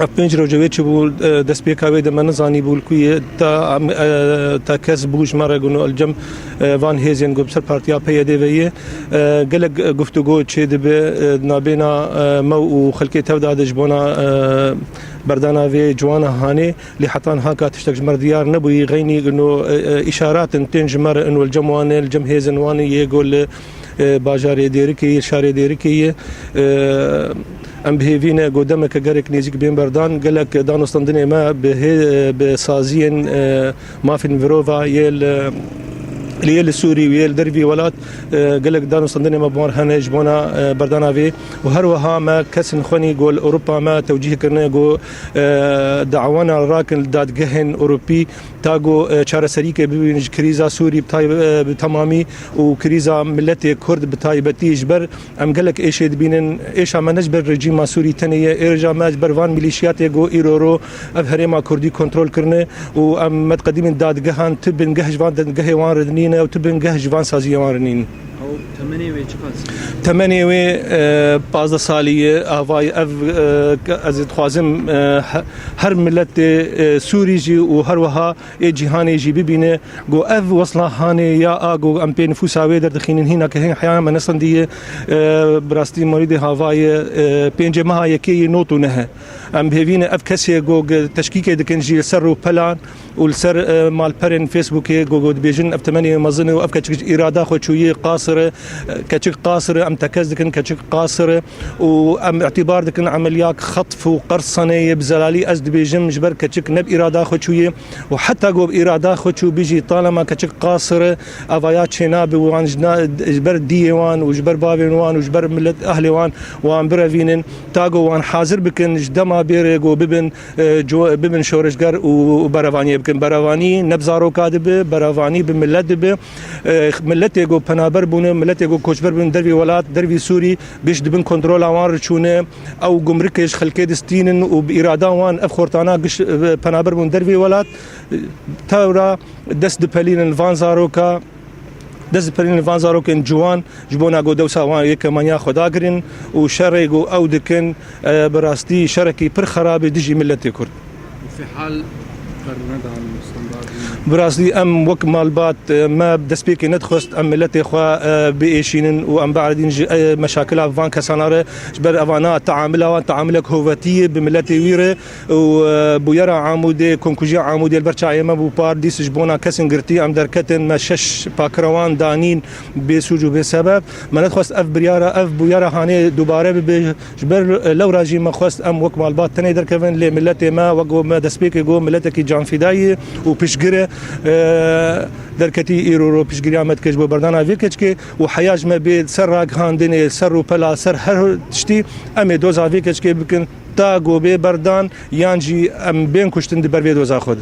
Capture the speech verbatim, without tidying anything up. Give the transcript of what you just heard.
Ev pênc roje wê çi bû, e, destpêka wê de me nizanî bû li ku ye, ta em, e, ta kes bû ji me re got, li cem, e, van hêzên got bi ser partiya P Y D ve ye. E, gelek, e, guftûgo çê dibe, e, nabêna, e, me û xelkê tev de ji bona, e, berdana vê ciwana hanê. Lê heta niha ka tiştek ji me re diyar nebûyî. Xeynî ino, e, e, îşarat in tên ji me re ino li cem wan e, li cem hêzên wan e, yê got li, e, bajarê Dêrikê yê, şarê Dêrikê yê. E, em bi hêvî ne got demeke gelek nêzîk bên berdan, gelek danûstandinê me bi hê-, bi saziyên, e, mafên mirova yê li, li yê li Sûrî û yê li dervî welat, e, gelek danûstandinê me bi wan hene ji bona, e, berdana vê. Û her wiha me kesên xwe nî got li Ewropa me tewcîh kirine got, e, dawana rakin li dadgehên Ewropî, ta got, e, çareserîkê bibînin ji krîza Sûrî bi tay-, e, bi temamî û krîza miletê Kurd bi taybetî. Ji ber em gelek êşê dibînin, êşa me ne ji ber rejîma Sûrî tenê ye, êşa me ji ber van milîşiyatê got îro ro ev herêma Kurdî kontrol kirine û em me diqedîmin dadgehan, tu bingeh ji van dadgehê wan re nîne û tu bingeh ji van saziyê wan re nîn. Ew temenê wê çiqas? Temenê wê, e, pazdeh salî ye, avayî ev, e, ke-, ez dixwazim, e, he-, her miletê, e, Sûrî jî û her wiha ê cîhanê jî bibîne. Got ev wesla hanê ya a got em pê nifûsa wê derdixînin, hîna ke hên heya me nesendiye, e, bi rastî morîdê hava ye, e, pêncê meha yekê yê not û neh e. Em bi hêvî ne ev kesê got teşkîkê dikin jî li ser rûpelan û li ser, e, malperên Facebookê got, got dibêjin ev temenê mezin e û ev keçik ji îrada xwe çûyê qasir e, e, keçik qasir e, em tekez dikin keçik qasir e û em îtîbar dikin emeliya xetf û qersanê ye bi zelalî, ez dibêjim ji ber keçik ne bi îrada xwe çûyê û heta got bi îrada xwe çû bijî talema keçik qasir e, evaya çênabe û wan ji na-, ji ber diyê wan û ji ber bavên wan û ji ber milet ehlê wan, wan birevînin, ta got wan hazir bikin ji dema bêrê got bibin, e, co-, bibin şoreşger û berevaniyê bikin. Berevanî ne bi zaroka dibe, berevanî bi milet dibe. E, miletê ku penaber bûne, miletê ku koçber bûne dervî welat, dervî Sûrî, giş dibin kontrola wan re çûne. Ew gumrikê ji xelkê distînin û bi îrada wan ev xortana giş, e, penaber bûn dervî welat. E, tewra dest dipelînin van zaroka, dest dipelînin van zarokên ciwan. Ji bona ku dewsa wan yekemaniya xwe dagirin û şerê ku ew dikin, e, bi rastî şerekî pir xerab e dijî miletê Kurd. Fihal bernedane standartî. Bi rastî em wek malbat, e, me destpêkê nedixwest em miletê xwe, e, biêşînin û em bierdîn ji, e, meşakila van kesana re. Ji ber evana teamila wan teamilek hovetî ye bi miletê wî re. û, e, bûyera Amûdê, komkujiya Amûdê li ber çavê me bû, par dîs ji bona kesên girtî em derketin, me şeş pakira wan danîn bê sûc û bê sebeb. Me nedixwest ev biryara, ev bûyera hanê dubare bibe. Ji ber, e, lewra jî me xwest em wek malbat tenê derkevin, lê miletê me, wek got me destpêkê got, miletekî canfîdayî û piştgir e, e, derketî îro ro piştgiriya me dike ji bo berdana vê keçikê û heya ji me bê ser ragihandinê, ser rûpela, ser her tiştî em ê doza vê keçikê bikin. Ta ku bê berdan yan jî em bên kuştin di ber vê doza xwe de.